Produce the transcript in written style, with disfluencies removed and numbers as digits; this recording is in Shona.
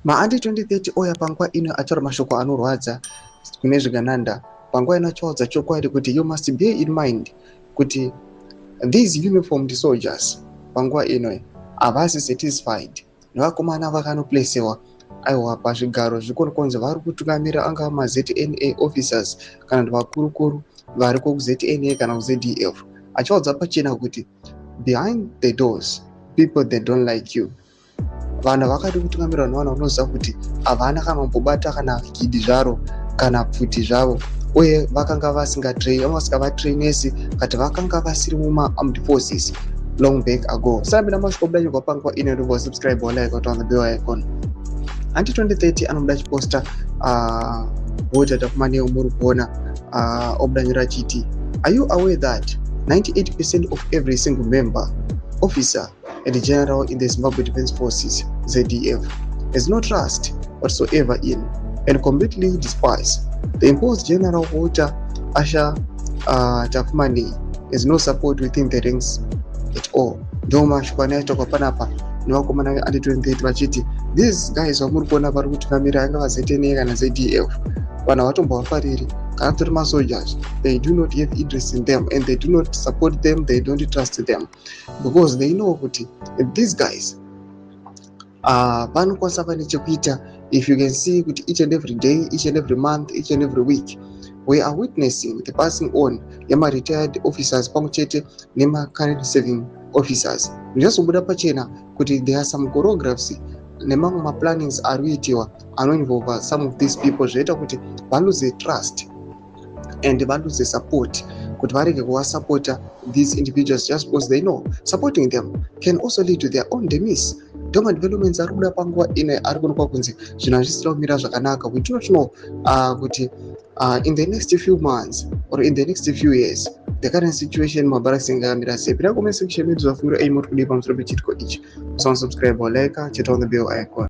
Maanti 2030 oya panguva ino ataura mashoko anorwadza kune zvigananda. Panguva ino achivaudza chokwadi kuti you must bear in mind kuti these uniformed soldiers panguva ino havasi satisfied nevakomana vakanoplacewa, aiwa, pazvigaro zvikonokonzi vari kutungamira, angava maZNA officers kana kuti vakurukuru vari kuZNA kana kuZDF, achivaudza pachena kuti behind the doors, people, they don't like you. Vanhu vakadi kutungamirwa nevanhu vanoziva kuti havana kana kumbobata kana gidi zvaro kana pfuti zvavo, uye vakanga vasingavatrainesi kati vakanga vasiri mumaarmed forces long back ago. Sambina masvika kubuda panguva ino, ndobva subscribe, like, on the bell icon. Anti 2030 anobuda achiposta Walter Tapfumaneyi, muri kuona obuda nyora achiti, "Are you aware that 98% of every single member, officer and general in the Zimbabwe Defense Forces, ZDF, has no trust whatsoever in and completely despise the imposed General Walter Asher Tapfumaneyi has no support within the ranks at all?" Ndo mashoko anoitwa panapa nevakomana veanti 2030 vachiti these guys vamuri kuona vari kutungamira, angava ZNA kana ZDF, vanhu havatombovafariri kana tori masoldiers. They do not have interest in them and they do not support them. They don't trust them because they know kuti these guys vanokwanisa vane chekuita. If you can see kuti each and every day, each and every month, each and every week, we are witnessing the passing on yemaretired officers pamwe chete nemacurrent serving officers. Zvichazobuda pachena kuti there are some choreographs nemamwe maplannings ari kuitiwa anoinvolva some of these people, zvoita kuti valose trust and valose support, kuti varege kuvasapota these individuals just because they know supporting them can also lead to their own demise. Ndo madevelopments ari kuda panguva ino ari kuonekwa kunzi zvinhu hazvisina kumira zvakanaka. We do not know kuti in the next few months or in the next few years the current situation mabarracks ingakamira sei. Pinda comment section medu, zvafungira ei, muri kudii pamusoro pechiitiko ichi? Usasubscribe, like, cheta on the bell icon.